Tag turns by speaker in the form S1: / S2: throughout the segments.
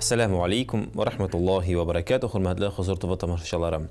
S1: Әссәламү алейкум ва рахматуллахи ва баракатух, хөрмәтле Хозур ТВ тамашачылары.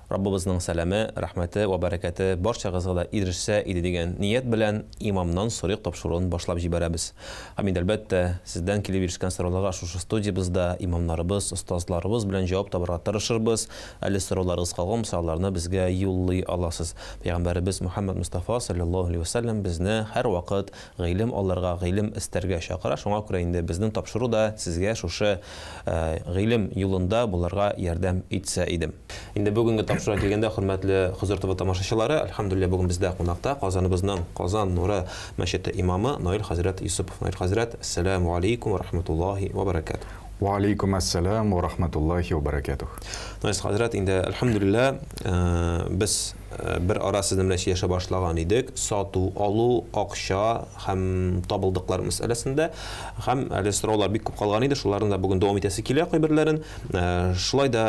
S1: Раббыбызның сәламе, рәхмәте ва бәрәкәте барчагызга да ирешсә иде дигән ният белән имамнан сорыйк тапшыруын башлап җибәрәбез. Һәм инде әлбәттә, сездән килеп ирешкән сорауларга шушы студиябездә имамнарыбыз, остазларыбыз белән җавап табарга тырышырбыз. Әле сорауларыгыз калган булса, аларны безгә юллый аласыз. Пәйгамбәребез Мөхәммәд Мостафа салләллаһу алейһи ва сәлләм безне һәрвакыт гыйлем алырга, гыйлем эстәргә чакыра. Шуңа күрә инде безнең тапшыру да сезгә шушы гыйлем юлында булырга ярдәм итсә иде. Инде бүгенге тапшыруга килгәндә, хөрмәтле Хозур ТВ тамашачылары, әлхәмдүлилләһ, бүген бездә кунакта Казаныбызның Казан нуры мәчете имамы Наил хәзрәт Юсупов. Наил хәзрәт, әссәламү алейкум ва рахматуллаһи ва баракатуһ.
S2: Ва алейкум әссәлам ва рахматуллаһи ва баракатуһ.
S1: Наил хәзрәт, инде әлхәмдүлилләһ, без бер ара сезнең белән сөйләшә башлаган идек. Сату, алу, акча һәм табылдыклар мәсьәләсендә. Һәм әле сораулар бик күп калган иде, шуларны да бүген дәвам итәсе килә кайберләрен. Шулай да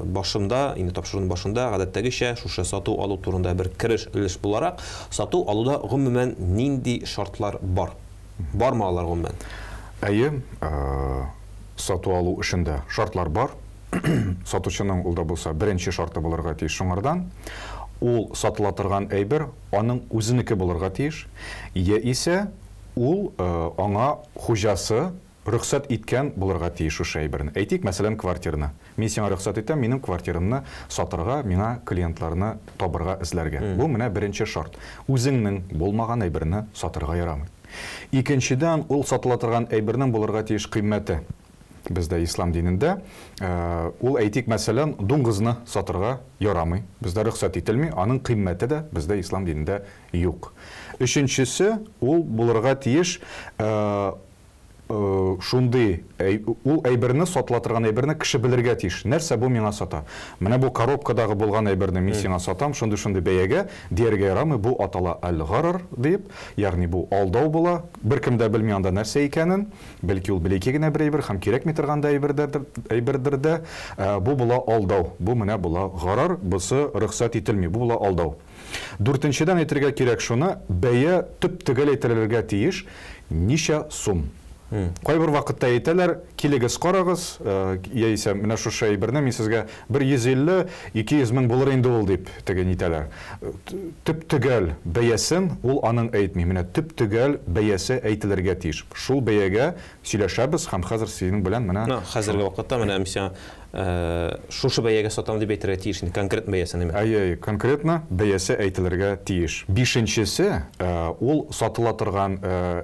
S1: башында, инде тапшыруның башында, гадәттәгечә, шушы сату алу турында бер кереш өлеш буларак, сату алуда гомумән нинди шартлар бар? Бармы алар гомумән?
S2: Әйе, сату алу эшендә шартлар бар. Сатучының ул да булса беренче шарты булырга тиеш шуңардан, ул сатыла торган әйбер аның үзенеке булырга тиеш, яисә ул аңа хуҗасы рөхсәт иткән булырга тиеш шушы әйберне. Әйтик, мәсәлән, квартираны. Мин сиңа рөхсәт итәм минем квартирамны сатырга, миңа клиентларны табырга, эзләргә. Бу менә беренче шарт. Үзеңнең булмаган әйберне сатырга ярамый. Икенчедән, ул сатыла торган әйбернең булырга тиеш кыйммәте. Бездә ислам динендә ул, әйтик, мәсәлән, дуңгызны сатырга ярамый, бездә рөхсәт ителми, аның кыйммәте дә бездә ислам динендә юк. Өченчесе, ул булырга тиеш шундый, ул әйберне, сатыла торган әйберне кеше белергә тиеш. Нәрсә бу миңа сата? Менә бу коробкадагы булган әйберне мин сиңа сатам, шундый-шундый бәягә, дияргә ярамый, бу атала әл-гарар диеп, ягъни бу алдау була, беркем дә белми анда нәрсә икәнен. Бәлки ул бәләкәй генә бер әйбер һәм кирәкми торган да әйбердер дә, бу була алдау, бу менә була гарар, бусы рөхсәт ителми, бу була алдау. Дүртенчедән әйтергә кирәк шуны, бәя төп-төгәл әйтелергә тиеш, ничә сум. Кайбер вакытта әйтәләр, килегез карагыз, яисә менә шушы әйберне мин сезгә бер 150-200 мең булыр инде ул дип теге нитәләр. Төп-төгәл бәясен ул аның әйтми. Менә төп-төгәл бәясе әйтелергә тиеш. Шул бәягә сөйләшәбез һәм хәзер синең белән менә
S1: Хәзерге вакытта менә мин сиңа шушы бәягә сатам дип әйтергә тиеш инде, конкрет бәясен әйме?
S2: Әйе, әйе, конкретно бәясе әйтелергә тиеш. Бишенчесе, ул сатыла торган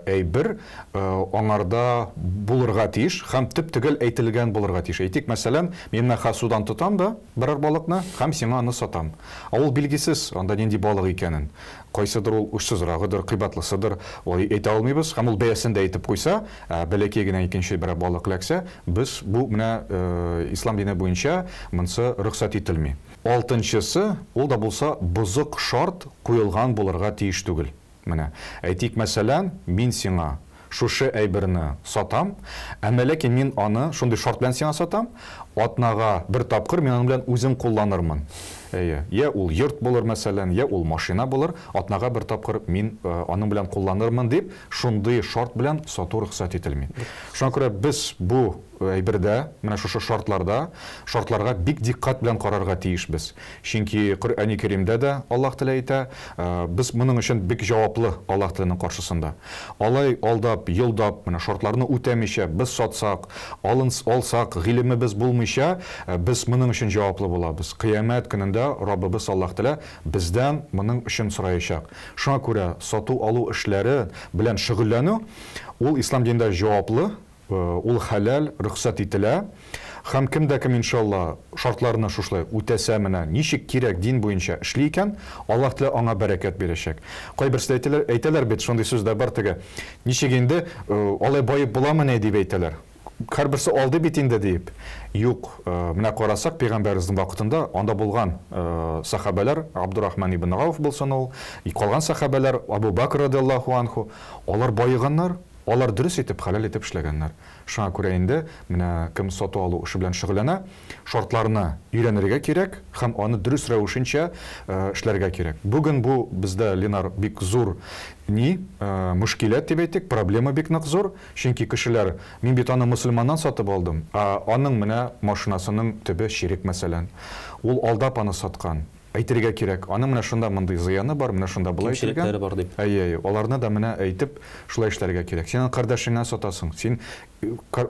S2: әйбер аңарда булырга тиеш һәм төп-төгәл әйтелгән булырга тиеш. Әйтик, мәсәлән, мин менә хәзер судан тотам да берәр балыкны һәм сиңа аны сатам. Ә ул билгесез, анда нинди балык икәнен. Кайсыдыр ул очсызрагыдыр, кыйбатлысыдыр, ул әйтә алмыйбыз. Һәм ул бәясен дә әйтеп куйса, бәләкәй генә икенче берәр балык эләксә, без бу менә ислам дине буенча монысы рөхсәт ителми. Алтынчысы, ул да булса бозык шарт куелган булырга тиеш түгел. Менә, әйтик, мәсәлән, мин сиңа шушы әйберне сатам, әмма ләкин мин аны шундый шарт белән сиңа сатам, атнага бер тапкыр мин аның белән үзем кулланырмын. Әйе, я ул йорт булыр, мәсәлән, я ул машина булыр, атнага бер тапкыр мин аның белән кулланырмын дип, шундый шарт белән сату рөхсәт ителми. Шуңа күрә без бу әйбердә, менә шушы шартларда, шартларга бик диккать белән карарга тиешбез. Чөнки Коръәни Кәримдә дә Аллаһ Тәгалә әйтә, без моның өчен бик җаваплы Аллаһ Тәгаләнең каршысында. Алай алдап, йолдап, менә шартларны үтәмичә, без сатсак, алынс, алсак, гыйлемебез булмыйча, без моның өчен җаваплы булабыз. Кыямәт көнендә Раббыбыз Аллаһ Тәгалә бездән моның өчен сораячак. Шуңа күрә сату-алу эшләре белән шөгыльләнү, ул ислам динендә җаваплы, ул хәләл, рөхсәт ителә. Һәм кем дә кем, иншалла, шартларны шушылай үтәсә, менә ничек кирәк дин буенча эшли икән, Аллаһ Тәгалә аңа бәрәкәт бирәчәк. Кайберсе әйтәләр, әйтәләр бит, шундый сүз дә бар теге. Ничек инде, алай баеп буламыни дип әйтәләр. Һәрберсе алды бит инде дип. Юк, менә карасак, пәйгамбәребезнең вакытында анда булган сахабәләр, Абдурахман ибн Ауф булсын ул, калган сахабәләр, Абу Бакр радиаллаһу анху, алар баеганнар. Алар дөрес итеп, хәләл итеп эшләгәннәр. Шуңа күрә инде менә кем сату-алу эше белән шөгыльләнә, шартларны өйрәнергә кирәк һәм аны дөрес рәвешенчә эшләргә кирәк. Бүген бу бездә, Ленар, бик зур ни, мөшкиләт дип әйтик, проблема бик нык зур. Чөнки кешеләр, мин бит аны мөселманнан сатып алдым, ә аның менә машинасының төбе чирек, мәсәлән. Ул алдап аны саткан. Әйтергә кирәк, аның менә шунда мондый зыяны бар, менә шунда болай ителгән.
S1: Кимчелекләре бар дип.
S2: Әйе, әйе, аларны да менә әйтеп, шулай эшләргә кирәк. Син аны кардәшеңә сатасың. Син,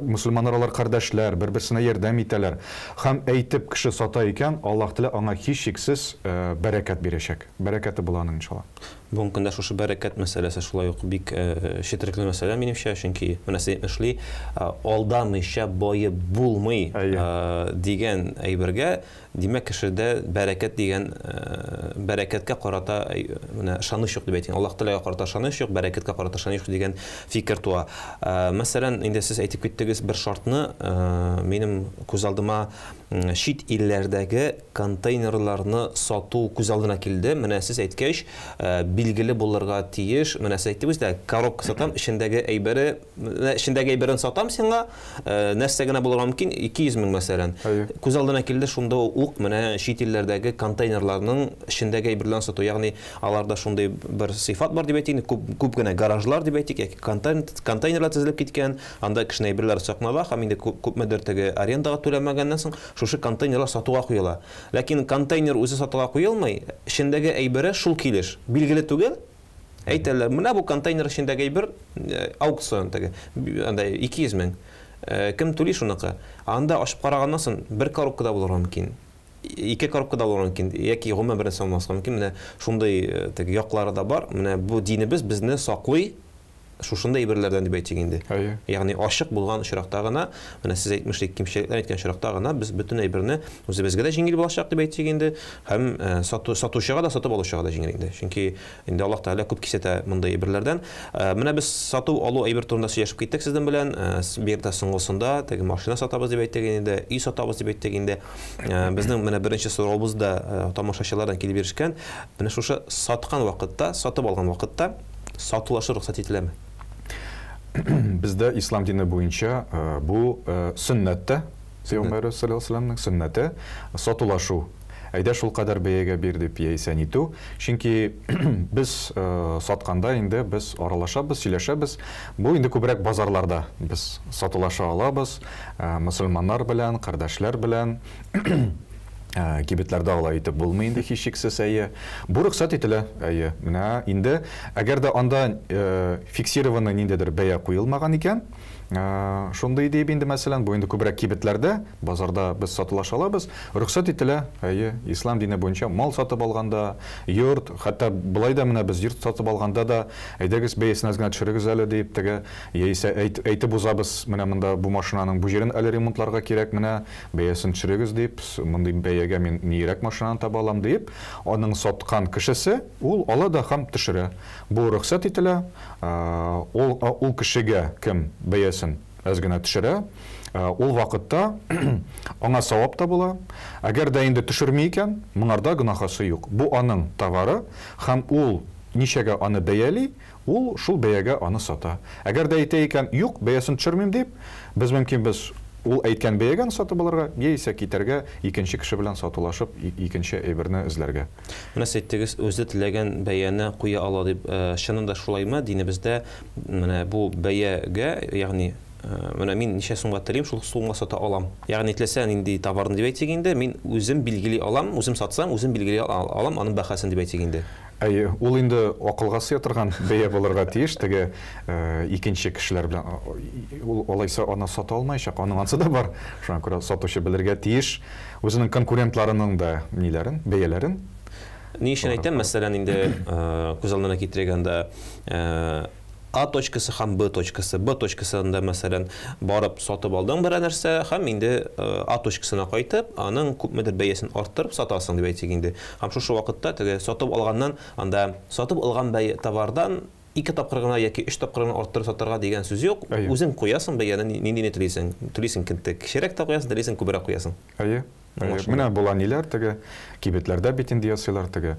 S2: мөселманнар алар кардәшләр, бер-берсенә ярдәм итәләр. Һәм әйтеп кеше сата икән, Аллаһ Тәгалә аңа һичшиксез бәрәкәт бирәчәк. Бәрәкәте була аның, иншалла.
S1: Бүгенге көндә шушы бәрәкәт мәсьәләсе шулай ук бик четерекле мәсьәлә, минемчә, чөнки менә сез әйтмешли, алдамыйча баеп булмый дигән әйбергә, димәк, кешедә бәрәкәт дигән, бәрәкәткә карата менә ышаныч юк дип әйтик. Аллаһ Тәгаләгә карата ышаныч юк, бәрәкәткә карата ышаныч юк дигән фикер туа. Мәсәлән, инде сез әйтеп киттегез бер шартны, минем күз алдыма чит илләрдәге контейнерларны сату күз алдына килде. Менә сез әйткәч, билгеле булырга тиеш. Менә сез әйттегез дә, коробка сатам, эчендәге әйбере, менә эчендәге әйберен сатам сиңа, нәрсә генә булырга мөмкин, 200 мең мәсәлән. Күз алдына килде шунда ук менә чит илләрдәге контейнерларның эчендәге әйберләрен сату. Ягъни аларда шундый бер сыйфат бар дип әйтик, күп, күп генә гаражлар дип әйтик, яки контейнерлар тезелеп киткән, анда кешенең әйберләре саклана һәм инде күпмедер теге арендага түләмәгәннән соң шушы контейнерлар сатуга куела. Ләкин контейнер үзе сатуга куелмый, эчендәге әйбере шул килеш. Билгеле түгел. Әйтәләр, менә бу контейнер эчендәге әйбер аукцион теге, анда 200 мең. Кем түли шуныкы? Анда ачып караганнан соң бер коробка да булырга мөмкин. Ике коробка да булырга мөмкин, яки гомумән бернәрсә булмаска мөмкин. Менә шундый теге яклары да бар. Менә бу динебез безне саклый шушындай әйберләрдән дип әйтик инде. Ягъни ачык булган очракта гына, менә сез әйтмешли, кимчелекләр әйткән очракта гына без бөтен әйберне үзебезгә дә җиңел булачак дип әйтик инде, һәм сатучыга да, сатып алучыга да җиңел инде. Чөнки инде Аллаһ Тәгалә күп кисәтә мондый әйберләрдән. Менә без сату алу әйбер турында сөйләшеп киттек сезнең белән. Бигрәк тә соңгысында теге машина сатабыз дип әйттек инде, өй сатабыз дип әйттек инде. Безнең менә беренче соравыбыз да тамашачылардан килеп ирешкән. Менә шушы саткан вакытта, сатып алган вакытта сатулашу рөхсәт ителәме?
S2: Бездә ислам дине буенча бу сөннәт тә, Пәйгамбәребез саллаллаһу алейһи ва сәлләмнең сөннәте, сатулашу. Әйдә шул кадәр бәягә бир дип яисә нитү. Чөнки без сатканда инде без аралашабыз, сөйләшәбез. Бу инде күбрәк базарларда без сатулаша алабыз, мөселманнар белән, кардәшләр белән. Кибетләрдә алай итеп булмый инде һичшиксез, әйе. Бу рөхсәт ителә, әйе. Менә инде әгәр дә анда фиксированный ниндидер бәя куелмаган икән, шундый дип инде, мәсәлән, бу инде күбрәк кибетләрдә, базарда без сатулаша алабыз, рөхсәт ителә, әйе. Ислам дине буенча мал сатып алганда, йорт, хәтта болай да менә без йорт сатып алганда да, әйдәгез бәясен әз генә төшерегез әле дип, теге, яисә әйтеп узабыз, менә монда бу машинаның бу җирен әле ремонтларга кирәк, менә бәясен төшерегез дип, мондый бәягә мин ниерәк машинаны таба алам диеп, аның саткан кешесе ул ала да һәм төшерә. Бу рөхсәт ителә. Ул, ул кешегә кем бәясен әз генә төшерә, ул вакытта аңа савап та була. Әгәр дә инде төшерми икән, моңарда гөнаһасы юк. Бу аның товары һәм ул ничәгә аны бәяли, ул шул бәягә аны сата. Әгәр дә әйтә икән, юк, бәясен төшермим дип, без мөмкинбез ул әйткән бәягә сатып алырга, яисә китәргә, икенче кеше белән сатулашып, икенче әйберне эзләргә.
S1: Менә сез әйттегез, үзе теләгән бәяне куя ала дип. Чыннан да шулаймы? Динебездә менә бу бәягә, ягъни менә мин ничә сумга телим, шул сумга сата алам. Ягъни теләсә нинди товарны дип әйтик инде, мин үзем билгели алам, үзем сатсам, үзем билгели алам аның бәһасен дип әйтик инде.
S2: Әйе, ул инде акылга сыя торган бәя булырга тиеш, теге икенче кешеләр белән ул алайса аны сата алмаячак, аның ансы да бар. Шуңа күрә сатучы белергә тиеш үзенең конкурентларының да ниләрен, бәяләрен.
S1: Ни өчен әйтәм, мәсәлән, инде күз алдына китергәндә, А точкасы һәм Б точкасы. Б точкасында, мәсәлән, барып сатып алдың берәр нәрсә һәм инде А точкасына кайтып, аның күпмедер бәясен арттырып сатасың дип әйтик инде. Һәм шушы вакытта теге сатып алганнан анда сатып алган бәя товардан 2 тапкыр гына яки 3 тапкыр гына арттырып сатарга дигән сүз юк. Үзең куясың бәяне ниндине телисең. Телисең кечерәк тә куясың, телисең күбрәк куясың.
S2: Әйе. Менә була ниләр теге, кибетләрдә бит инде ясыйлар теге,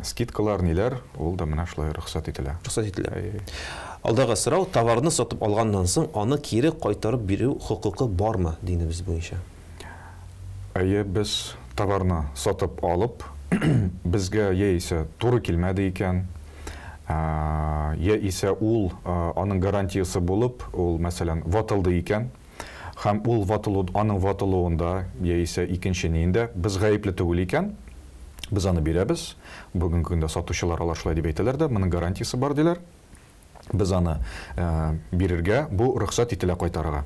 S2: скидкалар ниләр, ул да менә шулай рөхсәт ителә.
S1: Рөхсәт ителә. Алдагы сорау, товарны сатып алганнан соң аны кире кайтарып бирү хокукы бармы динебез буенча?
S2: Әйе, без товарны сатып алып, безгә яисә туры килмәде икән, яисә ул аның гарантиясе булып, ул, мәсәлән, ватылды икән, һәм ул ватылу, аның ватылуында яисә икенче ниендә без гаепле түгел икән, без аны бирәбез. Бүгенге көндә сатучылар алар шулай дип әйтәләр дә, моның гарантиясе бар диләр. Без аны бирергә, бу рөхсәт ителә кайтарырга.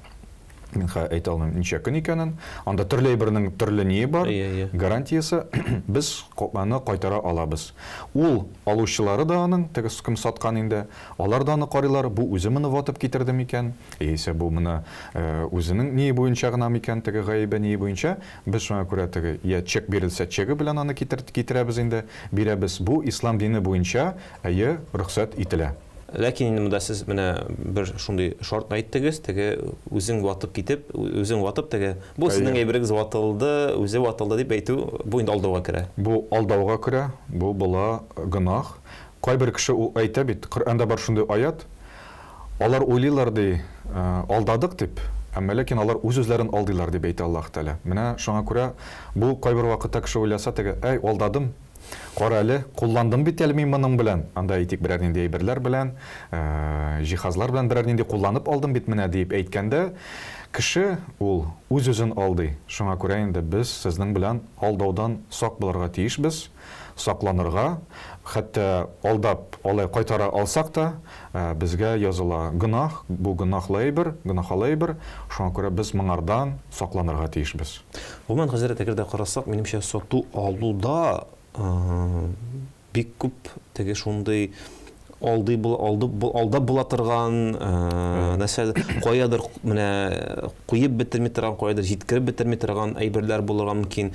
S2: Мин хәзер әйтә алмыйм ничә көн икәнен. Анда төрле әйбернең төрле ние бар, гарантиясе. Без аны кайтара алабыз. Ул алучылары да аның, теге кем саткан инде, алар да аны карыйлар, бу үзе моны ватып китерде микән, яисә бу моны үзенең ние буенча гына микән, теге гаебе ние буенча. Без шуңа күрә теге я чек бирелсә, чегы белән аны китерәбез инде, бирәбез. Бу ислам дине буенча, әйе, рөхсәт ителә.
S1: Ләкин инде монда сез менә бер шундый шарт әйттегез, теге үзең ватып китеп, үзең ватып теге, бу сезнең әйберегез ватылды, үзе ватылды дип әйтү, бу инде алдауга керә.
S2: Бу алдауга керә, бу була гөнаһ. Кайбер кеше ул әйтә бит, Коръәндә бар шундый аят, алар уйлыйлар ди, алдадык дип, әмма ләкин алар үз-үзләрен алдыйлар дип әйтә Аллаһ Тәгалә. Менә шуңа күрә бу кайбер вакытта кеше уйласа теге, әй, алдадым, кара әле, кулландым бит әле мин моның белән. Анда әйтик берәр нинди әйберләр белән, җиһазлар белән берәр нинди кулланып алдым бит менә диеп әйткәндә, кеше ул үз-үзен алдый. Шуңа күрә инде без сезнең белән алдаудан сак булырга тиешбез, сакланырга, хәтта алдап алай кайтара алсак та, безгә языла гөнаһ, бу гөнаһлы әйбер, гөнаһлы әйбер, шуңа күрә без моңардан сакланырга тиешбез.
S1: Гомумән, хәзрәт, әгәр дә карасак, минемчә, сату алуда бик күп теге шундый алдый була, алдап була торган, нәрсә, каядыр менә куеп бетерми торган, каядыр җиткереп бетерми торган әйберләр булырга мөмкин.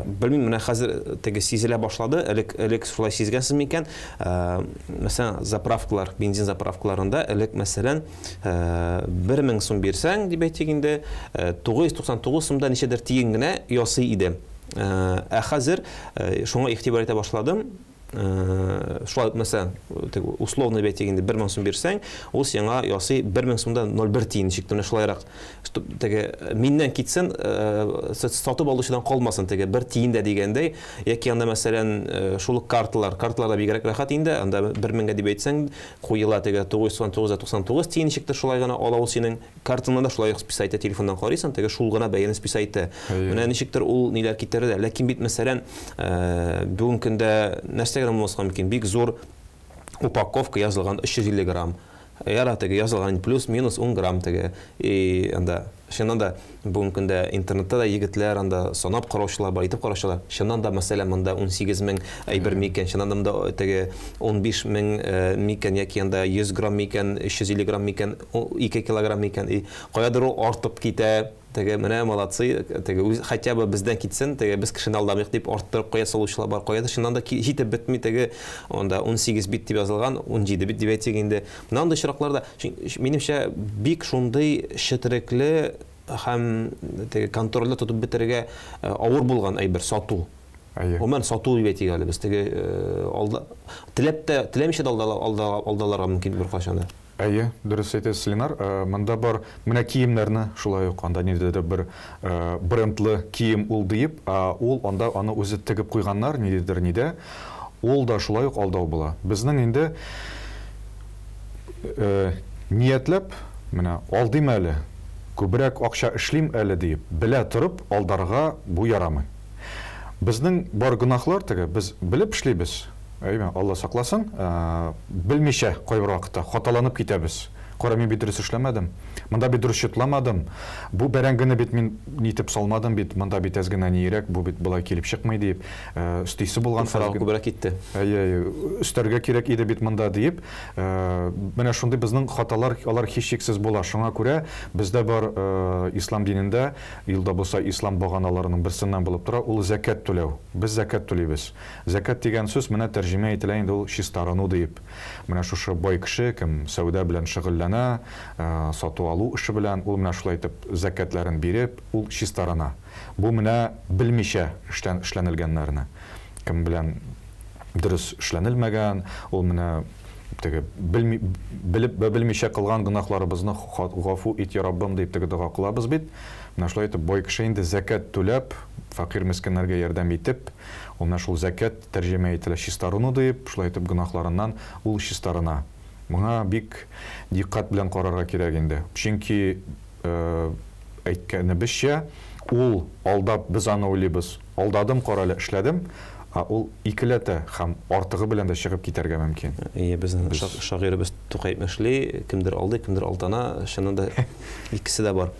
S1: Белмим, менә хәзер теге сизелә башлады, элек шулай сизгәнсез микән? Мәсәлән, заправкалар, бензин заправкаларында элек, мәсәлән, 1000 сум бирсәң, дип әйтик инде, 999 сумда ничәдер тиен генә ясый иде. Ә хәзер шуңа игътибар итә башладым. Шулай, мәсәлән, теге условно дип әйтик инде, 1000 сум бирсәң, ул сиңа ясый 1000 сумда 0,1 тиен ничек менә шулайрак. Чтоб теге миннән китсен, сатып алучыдан калмасын теге бер тиен дә дигәндәй, яки анда мәсәлән, шул ук карталар, карталарда бигрәк рәхәт инде, анда 1000гә дип әйтсәң, куела теге 999,99 тиен ничектер шулай гына ала ул синең картаңнан да шулай ук списать итә, телефоннан карыйсың, теге шул гына бәяне списать итә. Менә ничектер ул ниләр китерә дә. Ләкин бит мәсәлән, бүгенге көндә нәрсә генә булмаска мөмкин, бик зур упаковка язылган 350 грамм. Яра теге язылган плюс-минус 10 грамм теге. И анда чыннан да бүгенге көндә интернетта да егетләр анда санап караучылар бар, итеп караучылар. Чыннан да, мәсәлән, монда 18 мең әйбер микән, чыннан да монда теге 15 мең микән, яки анда 100 грамм микән, 350 грамм микән, 2 килограмм микән, и каядыр ул артып китә. Теге менә молодцы, теге үз хотя бы бездән китсен, теге без кешене алдамыйк дип арттырып куя салучылар бар. Каядыр чыннан да җитеп бетми, теге анда 18 бит дип язылган, 17 бит дип әйтик инде. Менә андый очракларда, минемчә, бик шундый четерекле һәм теге контрольдә тотып бетерергә авыр булган әйбер сату. Гомумән сату дип әйтик әле без теге алда теләп тә, теләмичә дә алдаларга мөмкин беркайчан да.
S2: Әйе, дөрес әйтәсез, Ленар. Монда бар менә киемнәрне шулай ук анда ниндидер бер брендлы кием ул диеп, ул анда аны үзе тегеп куйганнар, ниндидер нидә. Ул да шулай ук алдау була. Безнең инде ниятләп, менә алдыйм әле, күбрәк акча эшлим әле диеп, белә торып алдарга бу ярамый. Безнең бар гөнаһлар теге, без белеп эшлибез. Әйме, Алла сакласын, белмичә кайбер вакытта хаталанып китәбез. Кара, мин бит дөрес эшләмәдем. Монда бит дөрес чутламадым. Бу бәрәңгене бит мин нитеп салмадым бит, монда бит әз генә ниерәк, бу бит болай килеп чыкмый диеп, өстисе булган
S1: Туфрагы күбрәк китте.
S2: Әйе, әйе, өстәргә кирәк иде бит монда диеп, менә шундый безнең хаталар, алар һичшиксез була. Шуңа күрә бездә бар ислам динендә, илдә булса ислам баганаларының берсеннән булып тора, ул зәкят түләү. Без зәкят түлибез. Зәкят дигән сүз менә тәрҗемә ителә инде ул чистарыну диеп. Менә шушы бай кеше, кем сәүдә белән шөгыльләнә, шөгыльләнә, сату-алу эше белән, ул менә шулай итеп зәкятләрен биреп, ул чистарына. Бу менә белмичә эшләнелгәннәрне. Кем белән дөрес эшләнелмәгән, ул менә теге белми, белеп вә белмичә кылган гөнаһларыбызны гафу ит, я Раббым, дип теге дога кылабыз бит. Менә шулай итеп бай кеше инде зәкят түләп, фәкыйрь-мескеннәргә ярдәм итеп, ул менә шул зәкят тәрҗемә ителә чистарыну дип, шулай итеп гөнаһларыннан ул чистарына. Моңа бик дикъкать белән карарга кирәк инде. Чөнки әйткәнебезчә, ул алдап, без аны уйлыйбыз, алдадым, карале, эшләдем, ә ул икеләтә һәм артыгы белән дә чыгып китәргә мөмкин.
S1: Әйе, безнең шагыйребез Тукай әйтмешли, кемдер алдый, кемдер алдана, чыннан да икесе дә бар.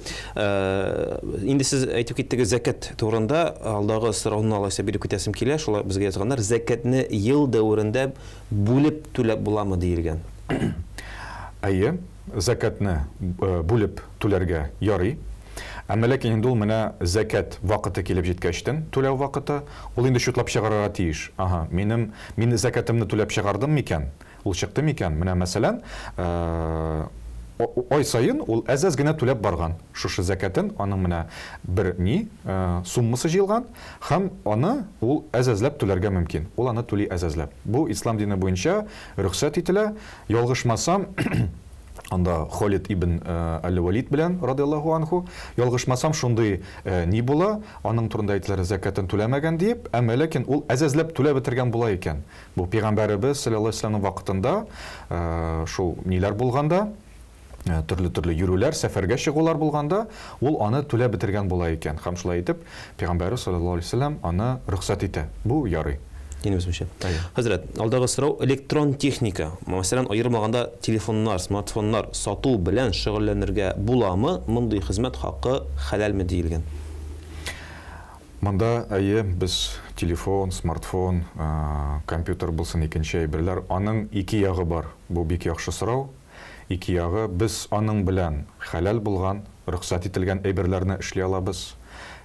S1: Инде сез әйтеп киттегез зәкят турында, алдагы сорауны алайса биреп китәсем килә, шулай безгә язганнар, зәкятне ел дәверендә бүлеп түләп буламы диелгән.
S2: Әйе, зәкятне бүлеп түләргә ярый. Әмма ләкин инде ул менә зәкят вакыты килеп җиткәчтен, түләү вакыты, ул инде чутлап чыгарырга тиеш. Ага, минем, мин зәкятемне түләп чыгардым микән? Ул чыкты микән? Менә мәсәлән, ай саен ул әз-әз генә түләп барган. Шушы зәкятен, аның менә бер ни, суммасы җыелган һәм аны ул әз-әзләп түләргә мөмкин. Ул аны түли әз-әзләп. Бу ислам дине буенча рөхсәт ителә. Ялгышмасам, анда Халид ибн Әл-Валид белән, радиаллаһу анху, ялгышмасам, шундый ни була, аның турында әйтелә, зәкятен түләмәгән диеп, әмма ләкин ул әз-әзләп түләп бетергән була икән. Бу пәйгамбәребез саллаллаһу алейһи вәсәлләмнең вакытында шул ниләр булганда, төрле-төрле йөрүләр, сәфәргә чыгулар булганда, ул аны түләп бетергән була икән. Һәм шулай итеп, пәйгамбәребез саллаллаһу алейһи вәсәлләм аны рөхсәт итә. Бу ярый.
S1: Динебез буенча. Хәзрәт, алдагы сорау электрон техника, мәсәлән, аерым алганда телефоннар, смартфоннар сату белән шөгыльләнергә буламы? Мондый хезмәт хакы хәләлме диелгән?
S2: Монда, әйе, без телефон, смартфон, компьютер булсын, икенче әйберләр, аның ике ягы бар. Бу бик яхшы сорау. Ике ягы, без аның белән хәләл булган, рөхсәт ителгән әйберләрне эшли алабыз.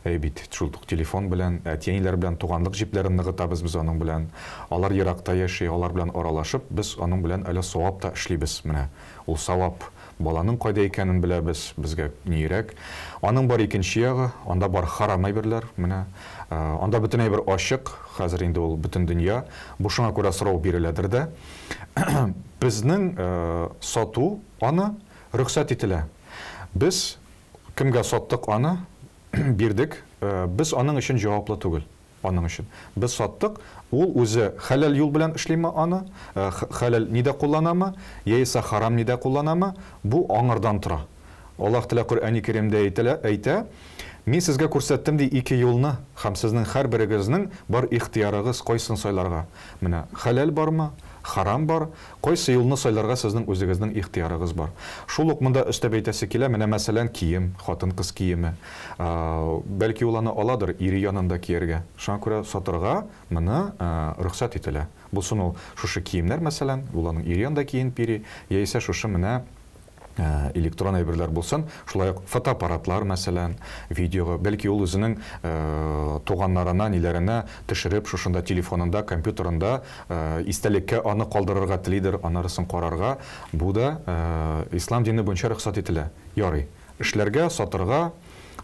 S2: Әй бит, шул ук телефон белән, әти-әниләр белән туганлык җепләрен ныгытабыз без аның белән. Алар еракта яши, алар белән аралашып, без аның белән әле савап та эшлибез. Менә ул савап. Баланың кайда икәнен беләбез, безгә ниерәк. Аның бар икенче ягы, анда бар харам әйберләр, менә. Анда бөтен әйбер ачык, хәзер инде ул бөтен дөнья. Бу шуңа күрә сорау биреләдер дә. Безнең сату аны рөхсәт ителә. Без кемгә саттык аны, бирдек, без аның өчен җаваплы түгел. Аның өчен. Без саттык, ул үзе хәләл юл белән эшлиме аны, хәләл нидә кулланамы, яисә харам нидә кулланамы, бу аңардан тора. Аллаһ Тәгалә Коръәни Кәримдә әйтелә, әйтә, Мин сезгә күрсәттем ди ике юлны, һәм сезнең һәрберегезнең бар ихтыярыгыз кайсын сайларга. Менә хәләл бармы, харам бар, кайсы юлны сайларга сезнең үзегезнең ихтыярыгыз бар. Шул ук монда өстәп әйтәсе килә, менә мәсәлән кием, хатын-кыз киеме. Бәлки ул аны аладыр ире янында кияргә. Шуңа күрә сатырга моны рөхсәт ителә. Булсын ул шушы киемнәр мәсәлән, ул аның ире янында киенеп йөри, яисә шушы менә электрон әйберләр булсын, шулай ук фотоаппаратлар, мәсәлән, видеога, бәлки ул үзенең туганнарына, ниләренә төшереп, шушында телефонында, компьютерында истәлеккә аны калдырырга телидер, анарысын карарга, бу да ислам дине буенча рөхсәт ителә. Ярый. Эшләргә, сатырга,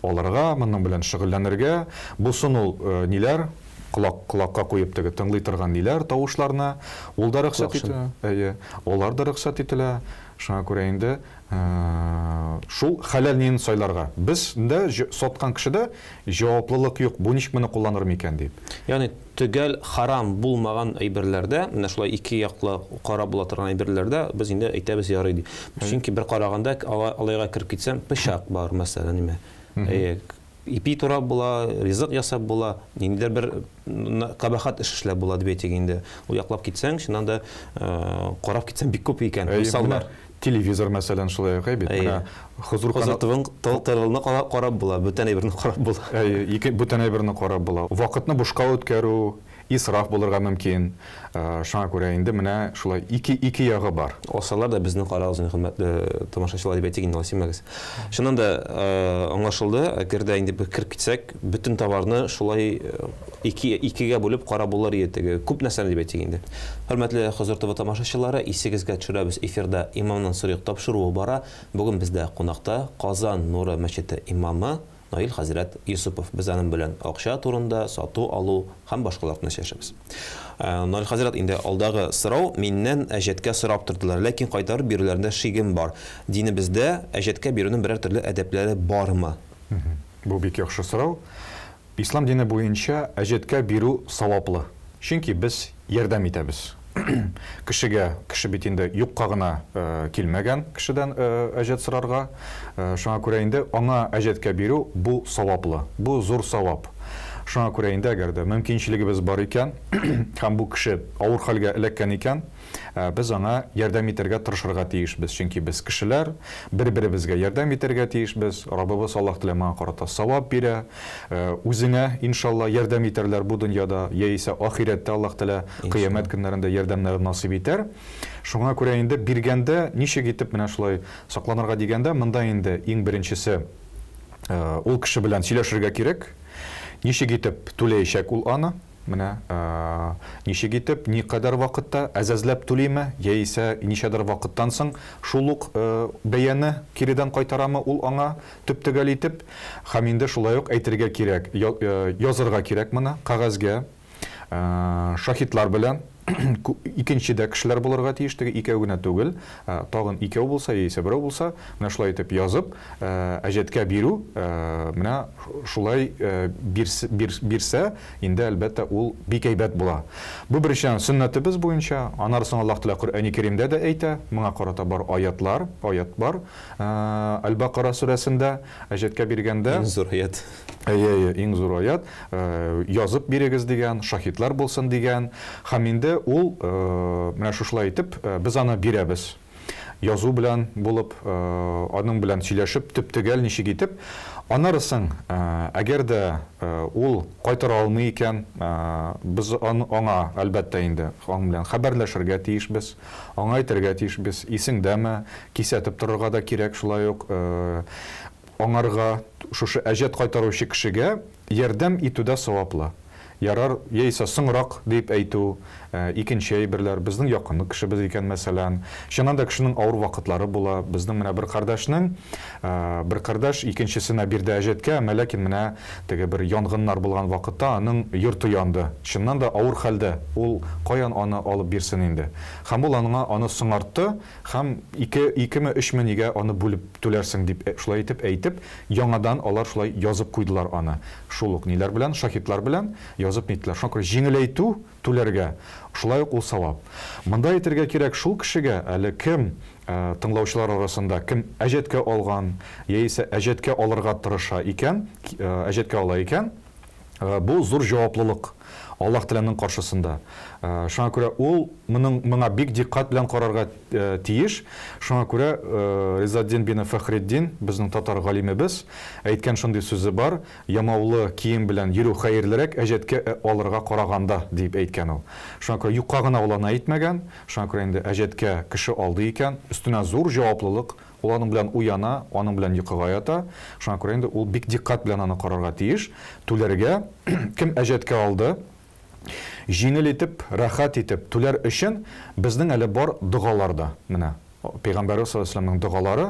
S2: алырга, моның белән шөгыльләнергә, булсын ул ниләр, колак колакка куеп теге тыңлый торган ниләр, тавышларны, ул да рөхсәт ителә. Әйе, алар да рөхсәт ителә. Шуңа күрә инде шул хәләл нин сайларга. Без дә саткан кешедә җаваплылык юк, бу ничек моны кулланыр микән дип.
S1: Ягъни төгәл харам булмаган әйберләрдә, менә шулай ике яклы карап була торган әйберләрдә без инде әйтәбез ярый дип. Чөнки бер караганда алайга кереп китсәм, пычак бар, мәсәлән, ниме. Әйе, ипи турап була, ризык ясап була, ниндидер бер кабахат эш эшләп була дип әйтик инде. Ул яклап китсәң, чыннан да карап китсәң бик күп икән. Мисаллар.
S2: Телевизор мәсәлән шулай ук бит. Менә
S1: хозур канал тылны карап була, бүтән әйберне карап була.
S2: Әйе, ике бүтән әйберне карап була. Вакытны бушка үткәрү, исраф булырга мөмкин. Шуңа күрә инде менә шулай ике ягы бар.
S1: Алсалар да безне карагыз, хөрмәтле тамашачылар дип әйтик инде, алай симәгез. Чыннан да аңлашылды, әгәр дә инде без кереп китсәк, бөтен товарны шулай икегә бүлеп карап булыр иде теге күп нәрсәне дип әйтик инде. Хөрмәтле Хозур ТВ тамашачылары, исегезгә төшерәбез, эфирда Имамнан сорыйк тапшыруы бара. Бүген бездә кунакта Казан Нуры мәчете имамы Наил хәзрәт Юсупов. Без аның белән акча турында, сату алу һәм башкалар турында сөйләшәбез. Наил хәзрәт, инде алдагы сорау миннән әҗәткә сорап тордылар, ләкин кайтарып бирүләрендә шигем бар. Динебездә әҗәткә бирүнең берәр төрле әдәпләре бармы?
S2: Бу бик яхшы сорау. Ислам дине буенча әҗәткә бирү саваплы. Чөнки без ярдәм итәбез. Кешегә, кеше бит инде юкка гына килмәгән кешедән әҗәт сорарга. Шуңа күрә инде аңа әҗәткә бирү бу саваплы, бу зур савап. Шуңа күрә инде әгәр дә мөмкинчелегебез бар икән, һәм бу кеше авыр хәлгә эләккән икән, без аңа ярдәм итәргә тырышырга тиешбез. Чөнки без кешеләр, бер-беребезгә ярдәм итәргә тиешбез. Раббыбыз Аллаһ Тәгалә моңа карата савап бирә. Үзеңә, иншалла, ярдәм итәрләр бу дөньяда, яисә ахирәттә Аллаһ Тәгалә кыямәт көннәрендә ярдәмнәрен насыйп итәр. Шуңа күрә инде биргәндә ничек итеп менә шулай сакланырга дигәндә, монда инде иң беренчесе ул кеше белән сөйләшергә кирәк. Ничек итеп түләячәк ул аны? Менә ничек итеп, никадәр вакытта әзәзләп түлиме, яисә ничәдер вакыттан соң шул ук бәяне киредән кайтарамы ул аңа төп-төгәл итеп. Һәм инде шулай ук әйтергә кирәк, язырга кирәк моны кәгазьгә, шаһитлар белән. Икенче дә кешеләр булырга тиеш, теге икәү генә түгел, тагын икәү булса, яисә берәү булса, менә шулай итеп язып, әҗәткә бирү, менә шулай бирсә, инде әлбәттә ул бик әйбәт була. Бу беренчедән сөннәтебез буенча, аннары соң Аллаһ Тәгалә Коръәни Кәримдә дә әйтә, моңа карата бар аятлар, аят бар. Әл-Бакара сүрәсендә әҗәткә биргәндә.
S1: Иң зур аят.
S2: Әйе, әйе, иң зур аят. Язып бирегез дигән, шаһитлар булсын дигән. Һәм инде ул менә шушылай итеп без аны бирәбез. Язу белән булып, аның белән сөйләшеп, төп-төгәл ничек итеп. Аннары соң, әгәр дә ул кайтара алмый икән, без аңа, әлбәттә инде, аның белән хәбәрләшергә тиешбез, аңа әйтергә тиешбез, исеңдәме, кисәтеп торырга да кирәк шулай ук. Аңарга, шушы әҗәт кайтаручы кешегә ярдәм итү дә саваплы. Ярар, яисә соңрак дип әйтү, икенче әйберләр, безнең якынлык кешебез икән, мәсәлән. Чыннан да кешенең авыр вакытлары була. Безнең менә бер кардәшнең, бер кардәш икенчесенә бирде әҗәткә, әмма ләкин менә теге бер янгыннар булган вакытта аның йорты янды. Чыннан да авыр хәлдә. Ул каян аны алып бирсен инде? Һәм ул аңа аны соңартты, һәм ике, икеме, өчме нигә аны бүлеп түләрсең дип шулай итеп әйтеп, яңадан алар шулай язып куйдылар аны. Шул ук ниләр белән, шаһитлар белән язып ниттеләр. Шуңа күрә җиңеләйтү түләргә, шулай ук ул савап. Монда әйтергә кирәк, шул кешегә әле кем тыңлаучылар арасында кем әҗәткә алган, яисә әҗәткә алырга тырыша икән, әҗәткә ала икән, бу зур җаваплылык Аллаһ Тәгаләнең каршысында. Шуңа күрә ул моның моңа бик диккать белән карарга тиеш. Шуңа күрә Ризаддин бин Фәхреддин, безнең татар галимебез, әйткән шундый сүзе бар: ямаулы кием белән йөрү хәерлерәк әҗәткә алырга караганда, дип әйткән ул. Шуңа күрә юкка гына ул аны әйтмәгән. Шуңа күрә инде әҗәткә кеше алды икән, өстенә зур җаваплылык. Ул аның белән уяна, аның белән йокыга ята. Шуңа күрә инде ул бик диккать белән аны карарга тиеш. Түләргә кем әҗәткә алды, җиңел итеп, рәхәт итеп түләр өчен безнең әле бар догалар да. Менә Пәйгамбәрбез саллаллаһу алейһи ва сәлләмнең догалары,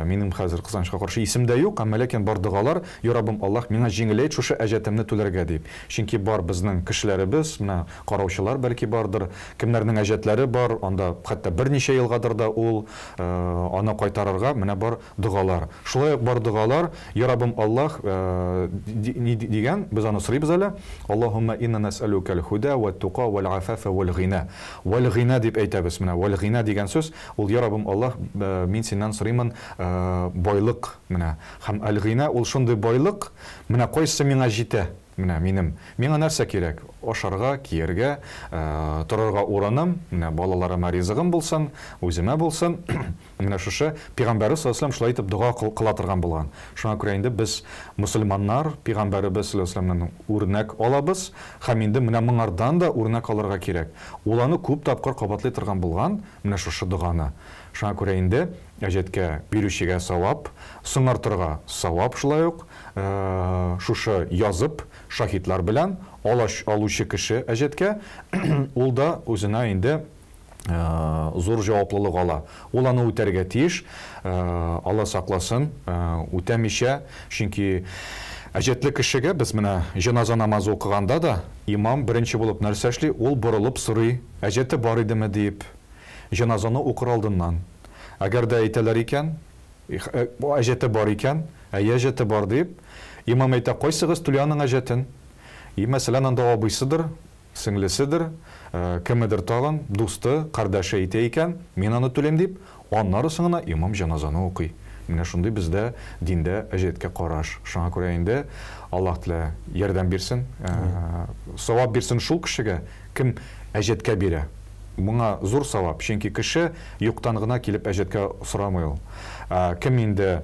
S2: минем хәзер кызганычка каршы исемдә юк, әмма ләкин бар догалар, Я Раббым Аллаһ, миңа җиңеләйт шушы әҗәтемне түләргә дип. Чөнки бар безнең кешеләребез, менә караучылар бәлки бардыр, кемнәрнең әҗәтләре бар, анда хәтта берничә елгадыр да ул аны кайтарырга, менә бар догалар. Шулай ук бар догалар, Я Раббым Аллаһ, ни дигән, без аны сорыйбыз әле, Аллаһумма инна нас'алукал худа ват тука вал афафа вал гина. Вал гина дип әйтәбез, менә вал гина дигән сүз, ул Я Раббым Аллаһ, мин синнән сорыймын байлык, менә. Һәм әл-гина ул шундый байлык, менә кайсы миңа җитә. Менә минем, миңа нәрсә кирәк? Ашарга, кияргә, торырга урыным, менә балаларыма ризыгым булсын, үземә булсын. Менә шушы Пәйгамбәребез саллаллаһу алейһи ва сәлләм шулай итеп дога кыла торган булган. Шуңа күрә инде без, мөселманнар, Пәйгамбәребез саллаллаһу алейһи ва сәлләмнән үрнәк алабыз һәм инде менә моңардан да үрнәк алырга кирәк. Ул аны күп тапкыр кабатлый торган булган, менә шушы доганы. Шуңа күрә инде әҗәткә бирүчегә савап, соңартырга савап шулай ук. Шушы язып, шаһитлар белән алучы кеше әҗәткә, ул да үзенә инде зур җаваплылык ала. Ул аны үтәргә тиеш, Алла сакласын, үтәмичә, чөнки әҗәтле кешегә без менә җеназа намазы укыганда да имам беренче булып нәрсә эшли, ул борылып сорый, әҗәте бар идеме диеп, җеназаны укыр алдыннан. Әгәр дә әйтәләр икән, Әҗәте бар икән, әйе, әҗәте бар, дип, имам әйтә, кайсыгыз түли аның әҗәтен? И, мәсәлән, анда абыйсыдыр, сеңлеседер, кемедер тагын, дусты, кардәше әйтә икән, мин аны түлим дип, аннары соң гына имам җеназаны укый. Менә шундый бездә диндә әҗәткә караш. Шуңа күрә инде Аллаһ Тәгалә ярдәм бирсен, савап бирсен шул кешегә, кем әҗәткә бирә. Моңа зур савап, чөнки кеше юктан гына килеп әҗәткә сорамый ул. Ә кем инде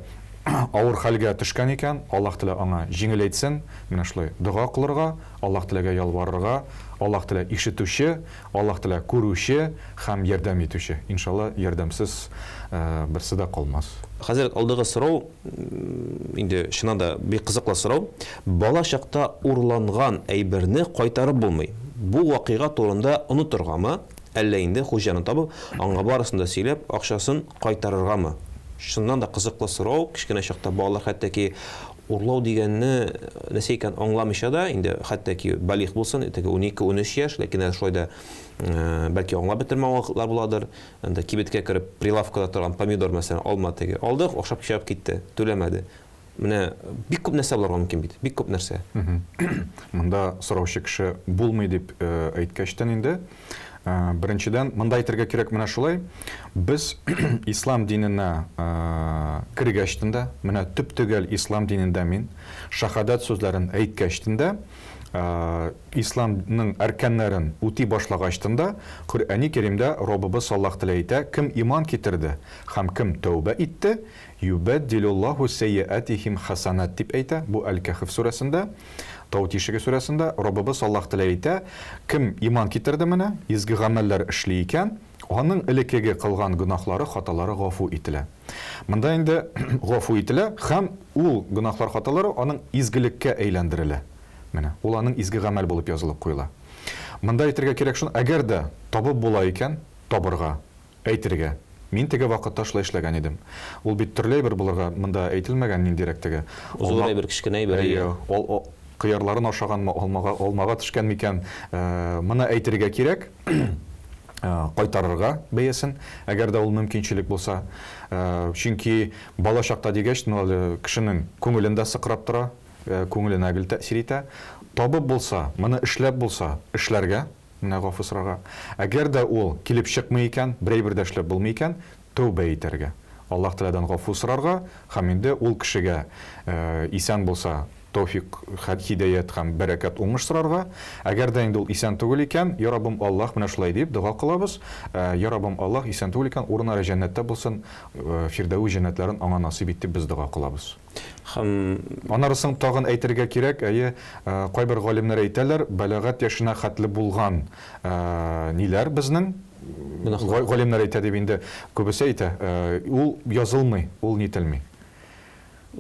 S2: авыр хәлгә төшкән икән, Аллаһ Тәгалә аңа җиңеләйтсен, менә шулай дога кылырга, Аллаһ Тәгаләгә ялварырга, Аллаһ Тәгалә ишетүче, Аллаһ Тәгалә күрүче һәм ярдәм итүче. Иншалла, ярдәмсез берсе дә калмас.
S1: Хәзрәт, алдагы сорау, инде чыннан да бик кызыклы сорау. Бала чакта урланган әйберне кайтарып булмый. Бу вакыйга турында онытыргамы, әллә инде хуҗаны табып, аңа барысын да сөйләп, акчасын кайтарыргамы? Чыннан да кызыклы сорау. Кечкенә чакта балалар хәтта ки урлау дигәнне нәрсә икәнен аңламыйча да, инде хәтта ки балигъ булсын, теге 12-13 яшь, ләкин әле шулай да бәлки аңлап бетермәгән вакытлар буладыр. Анда кибеткә кереп, прилавкада торган помидор, мәсәлән, алма теге алдык, ашап чыгып китте, түләмәде. Менә бик күп нәрсә булырга мөмкин бит, бик күп нәрсә.
S2: Монда сораучы кеше булмый дип әйткәчтен инде, беренчедән, монда әйтергә кирәк менә шулай, без ислам диненә кергәчтен дә, менә төп-төгәл ислам динендә мин, шәһадәт сүзләрен әйткәчтен дә, исламның әркәннәрен үти башлагачтын да, Коръәни Кәримдә Раббыбыз Аллаһ Тәгалә әйтә, кем иман китерде һәм кем тәүбә итте, Юбәддилуллаһу сәййиәтихим хәсәнат дип әйтә, бу Әл-Кәһф сүрәсендә, Тау тишеге сүрәсендә, Раббыбыз Аллаһ Тәгалә әйтә, кем иман китерде менә, изге гамәлләр эшли икән, аның элеккеге кылган гөнаһлары, хаталары гафу ителә. Монда инде гафу ителә һәм ул гөнаһлар, хаталары аның изгелеккә әйләндерелә. Менә, ул аның изге гамәл булып язылып куела. Монда әйтергә кирәк шуны, әгәр дә табып була икән, табырга, Әйтергә. Мин теге вакытта шулай эшләгән идем. Ул бит төрле әйбер булырга, монда әйтелмәгән ниндирәк теге.
S1: Зур әйбер, кечкенә әйбер,
S2: әйе. Әйе, кыярларын ашаганмы, алмага, алмага төшкән микән? Моны әйтергә кирәк, кайтарырга бәясен, әгәр дә ул мөмкинчелек булса. Чөнки бала чакта дигәч, ну әле кешенең күңелен дә сыкрап тора, күңеленә гел тәэсир итә. Табып булса, моны эшләп булса, эшләргә. Менә гафу сорарга. Әгәр дә ул килеп чыкмый икән, бер әйбер дә эшләп булмый икән, тәүбә итәргә. Аллаһ Тәгаләдән гафу сорарга һәм инде ул кешегә исән булса, тәүфик, һидаять һәм бәрәкәт, уңыш сорарга. Әгәр дә инде ул исән түгел икән, Я Раббым Аллаһ, менә шулай дип дога кылабыз, Я Раббым Аллаһ, исән түгел икән, урыннары җәннәттә булсын, Фирдәвес җәннәтләрен аңа насыйп ит дип без дога кылабыз.
S1: Һәм.
S2: Аннары соң тагын әйтергә кирәк, әйе, кайбер галимнәр әйтәләр, бәләгать яшенә хәтле булган ниләр безнең, галимнәр әйтә дип инде күбесе әйтә, ул язылмый, ул нителми.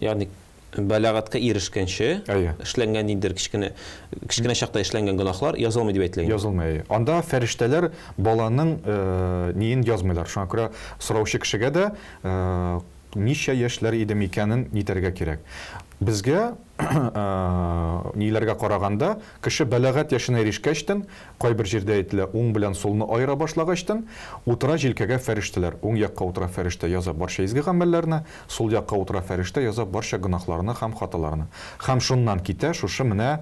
S1: Ягъни бәләгатькә ирешкәнче эшләнгән ниндидер кечкенә, кечкенә чакта эшләнгән гөнаһлар язылмый дип әйтелә инде.
S2: Язылмый, әйе. Анда фәрештәләр баланың ниен язмыйлар. Шуңа күрә сораучы кешегә дә Ничә яшьләр иде микәнен нитәргә кирәк. Безгә, ниләргә караганда, кеше бәләгать яшенә ирешкәчтен, кайбер җирдә әйтелә, уң белән сулны аера башлагачтын, утыра җилкәгә фәрештәләр. Уң якка утыра фәрештә, яза барча изге гамәлләрне, сул якка утыра фәрештә, яза барча гөнаһларны һәм хаталарны. Һәм шуннан китә шушы менә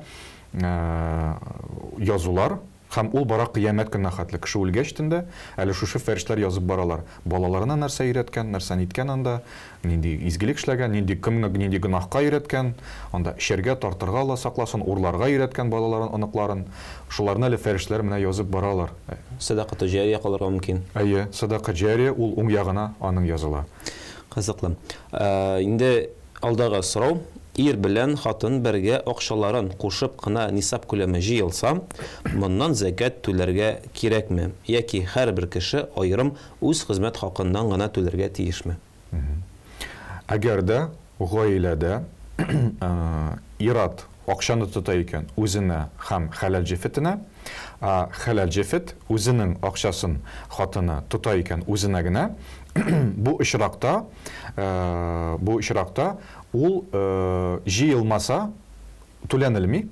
S2: язулар. Һәм ул бара кыямәт көненә хәтле. Кеше үлгәчтен дә, әле шушы фәрештәләр язып баралар. Балаларына нәрсә өйрәткән, нәрсә ниткән анда, нинди изгелек эшләгән, нинди кемне нинди гөнаһка өйрәткән, анда эчәргә, тартырга, Алла сакласын, урларга өйрәткән балаларын, оныкларын. Шуларны әле фәрештәләр менә язып баралар.
S1: Сәдака җария калырга мөмкин.
S2: Әйе, сәдака җария, ул уң ягына аның языла.
S1: Кызыклы. Инде алдагы сорау. Ир белән хатын бергә акчаларын кушып кына нисаб күләме җыелса, моннан зәкят түләргә кирәкме? Яки һәрбер кеше аерым үз хезмәт хакыннан гына түләргә тиешме?
S2: Әгәр дә гаиләдә ир-ат акчаны тота икән үзенә һәм хәләл җефетенә, ә хәләл җефет үзенең акчасын хатыны тота икән үзенә генә, бу очракта ул җыелмаса түләнелми.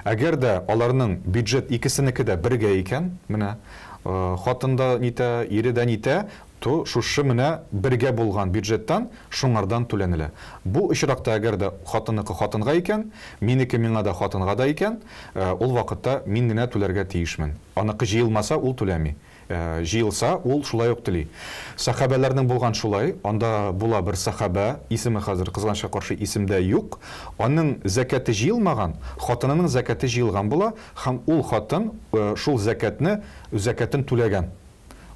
S2: Әгәр дә аларның бюджет икесенеке дә бергә икән, менә хатын да нитә, ире дә нитә, то шушы менә бергә булган бюджеттан шуңардан түләнелә. Бу очракта әгәр дә хатынныкы хатынга икән, минеке миңа да, хатынга да икән, ул вакытта мин генә түләргә тиешмен. Аныкы җыелмаса, ул түләми. Җыелса, ул шулай ук түли. Сахабәләрнең булган шулай, анда була бер сахабә, исеме хәзер кызганычка каршы исемдә юк. Аның зәкяте җыелмаган, хатынының зәкяте җыелган була һәм ул хатын шул зәкятне зәкятен түләгән.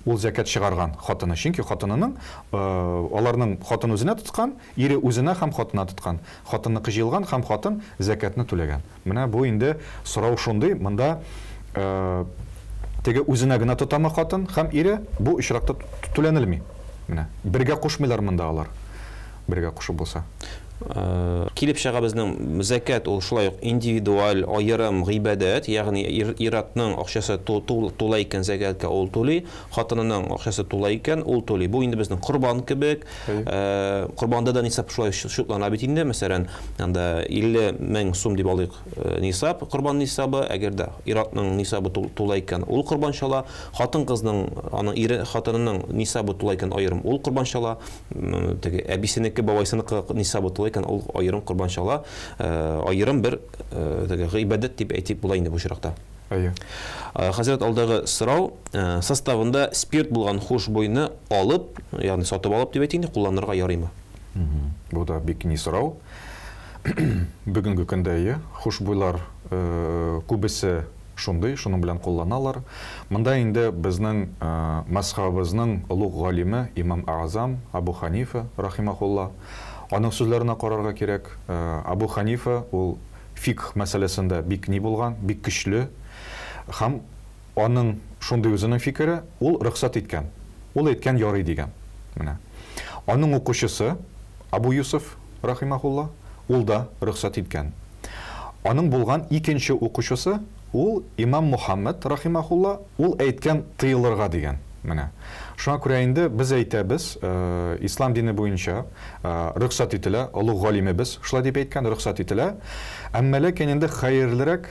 S2: Ул зәкят чыгарган хатыны. Чөнки хатынының аларның хатын үзенә тоткан, ире үзенә һәм хатынына тоткан. Хатынныкы җыелган һәм хатын зәкятны түләгән. Менә бу инде сорау шундый, монда теге үзенә генә тотамы хатын һәм ире, бу очракта түләнелми. Менә бергә кушмыйлар монда алар. Бергә кушып булса.
S1: Килеп чыга, безнең зәкят ул шулай ук индивидуаль, аерым гыйбадәт, ягъни ир-атның акчасы тула икән зәкятка, ул түли, хатынының акчасы тула икән, ул түли. Бу инде безнең корбан кебек. Корбанда да нисаб шулай шутлана бит инде, мәсәлән, анда 50 мең сум дип алыйк нисаб, корбан нисабы, әгәр дә ир-атның нисабы тула икән, ул корбан чала, хатын-кызның, аның ире, хатынының нисабы тула икән, аерым ул корбан чала, теге әбисенеке, бабайсыныкы нисабы тула икән, ул аерым корбан чала, аерым бер теге гыйбадәт дип әйтик була инде бу очракта.
S2: Әйе.
S1: Хәзрәт, алдагы сорау, составында спирт булган хушбуйны алып, ягъни сатып алып дип әйтик инде, кулланырга ярыймы?
S2: Бу да бик ни сорау. Бүгенге көндә әйе, хушбуйлар күбесе шундый, шуның белән кулланалар. Монда инде безнең мәзһәбебезнең олуг галиме имам Аъзам Абу Ханифа рахимахулла, аның сүзләренә карарга кирәк. Абу Ханифа ул фикх мәсьәләсендә бик ни булган, бик көчле. Һәм аның шундый үзенең фикере, ул рөхсәт иткән. Ул әйткән, ярый дигән. Менә. Аның укучысы Абу Юсуф рахимахулла, ул да рөхсәт иткән. Аның булган икенче укучысы, ул имам Мухаммед рахимахулла, ул әйткән, тыелырга дигән. Менә. Шуңа күрә инде без әйтәбез, ислам дине буенча рөхсәт ителә, олуг галимебез шулай дип әйткән, рөхсәт ителә. Әмма ләкин инде хәерлерәк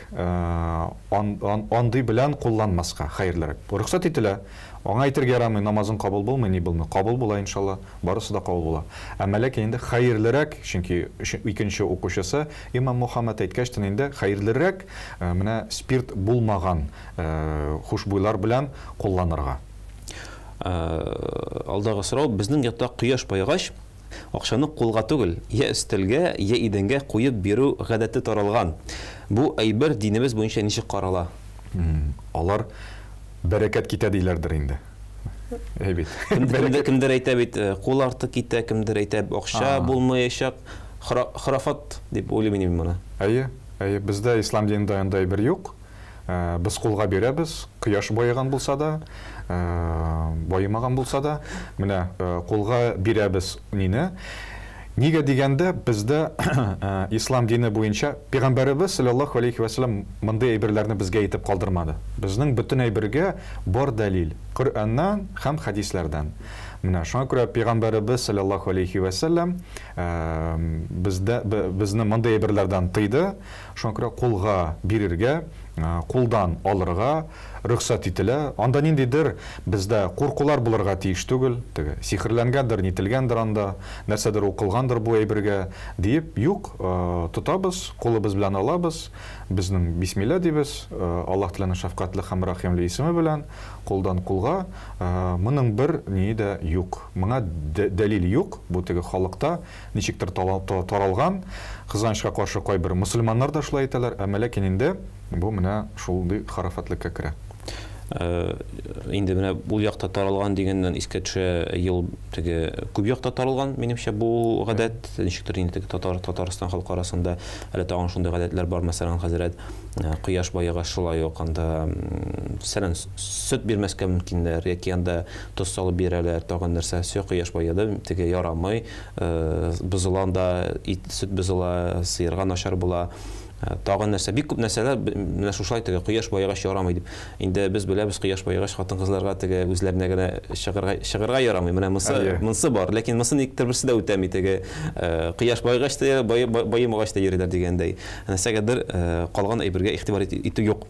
S2: андый белән кулланмаска, хәерлерәк. Рөхсәт ителә. Аңа әйтергә ярамый, намазың кабул булмый, ни булмый. Кабул була, иншалла, барысы да кабул була. Әмма ләкин инде хәерлерәк, чөнки икенче укучысы имам Мухаммад әйткәчтен инде хәерлерәк менә спирт булмаган хушбуйлар белән кулланырга.
S1: Алдагы сорау, безнең якта кояш баегач, акчаны кулга түгел, я өстәлгә, я идәнгә куеп бирү гадәте таралган. Бу әйбер динебез буенча ничек карала?
S2: Алар бәрәкәт китә диләрдер инде. Әй бит.
S1: Кемдер әйтә бит, кул арты китә, кемдер әйтә, акча булмаячак. Хорафат дип уйлыйм мин моны.
S2: Әйе, бездә ислам динендә андый бер юк. Без кулга бирәбез, кояш баеган булса да, баемаган булса да, менә кулга бирәбез нине. Нигә дигәндә, бездә ислам дине буенча пәйгамбәребез саллаллаһу алейхи ва саллям мондый әйберләрне безгә әйтеп калдырмады. Безнең бөтен әйбергә бар дәлил Коръәннән һәм хәдисләрдән. Менә шуңа күрә пәйгамбәребез саллаллаһу алейхи вә сәлләм бездә безне мондый әйберләрдән тыйды. Шуңа күрә кулга бирергә, кулдан алырга рөхсәт ителә. Анда ниндидер бездә куркулар булырга тиеш түгел. Теге сихерләнгәндер, нителгәндер анда, нәрсәдер укылгандыр бу әйбергә диеп, юк, тотабыз, кулыбыз белән алабыз. Безнең бисмилла дибез, Аллаһ Тәгаләнең шәфкатьле һәм рәхимле исеме белән, кулдан кулга. Моның бер ние дә юк. Моңа дәлил юк, бу теге халыкта ничектер таралган. Кызганычка каршы, кайбер мөселманнар да шулай әйтәләр, әмма ләкин инде бу менә шундый хорафатлеккә керә.
S1: Инде менә ул якта таралган дигәннән искә төшә, ел теге күп якта таралган, минемчә, бу гадәт, ничектер инде теге татар, Татарстан халкы арасында әле тагын шундый гадәтләр бар, мәсәлән, хәзрәт, кояш баегач шулай ук анда, мәсәлән, сөт бирмәскә мөмкиннәр, яки анда тоз салып бирәләр, тагын нәрсә, все, кояш баеды, теге ярамый, бозыла анда, ит, сөт бозыла, сыерга начар була. Тагын нәрсә, бик күп нәрсәләр менә шушылай теге кояш баегач ярамый дип. Инде без беләбез, кояш баегач хатын-кызларга теге үзләренә генә чыгарга, чыгарга ярамый. Менә монысы, монысы бар. Ләкин монысы никтер берсе дә үтәми теге кояш баегач та, баемагач та йөриләр дигәндәй. Нәрсәгәдер калган әйбергә игътибар итү юк.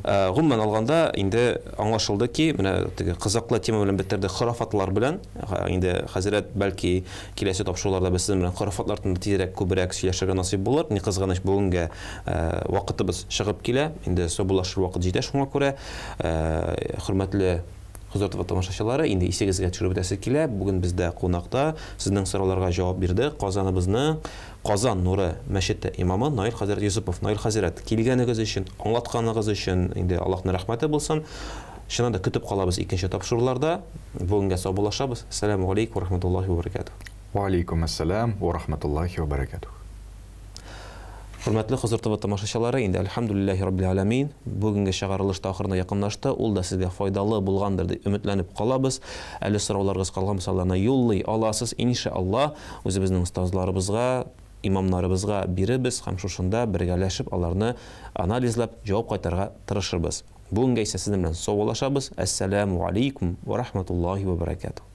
S1: Гомумән алганда, инде аңлашылды ки, менә теге кызыклы тема белән бетердек, хорафатлар белән. Инде хәзрәт, бәлки, Киләсе тапшыруларда без сезнең белән хорафатлар турында тизрәк, күбрәк сөйләшергә насыйп булыр. Ни кызганыч, бүгенгә вакытыбыз чыгып килә. Инде саубуллашыр вакыт җитә, шуңа күрә, хөрмәтле Хозур ТВ тамашачылары, инде исегезгә төшереп үтәсе килә, бүген бездә кунакта сезнең сорауларга җавап бирде Казаныбызның Казан нуры мәчете имамы Наил хәзрәт Йосыпов. Наил хәзрәт, килгәнегез өчен, аңлатканыгыз өчен инде Аллаһның рәхмәте булсын. Чыннан да көтеп калабыз икенче тапшыруларда. Бүгенгә саубуллашабыз. Әссәләмү галәйкүм вә рахматуллаһи вә бәрәкәтүһ.
S2: Вә алейкум әссәләм вә рахматуллаһи вә бәрәкәтүһ.
S1: Хөрмәтле Хозур ТВ тамашачылары, инде әлхәмдүлилләһи раббил галәмин, бүгенге чыгарылыш та ахырына якынлашты. Ул да сезгә файдалы булгандыр дип өметләнеп калабыз. Әле сорауларыгыз калган булса, аларны юллый аласыз, иншаллаһ. Үзебезнең остазларыбызга, имамнарыбызга бирербез һәм шушында бергәләшеп аларны анализлап җавап кайтарырга тырышырбыз. Бүгенгә исә сезнең белән саубуллашабыз. Әссәләмү алейкум вә рахматуллаһи вә бәрәкәтүһ.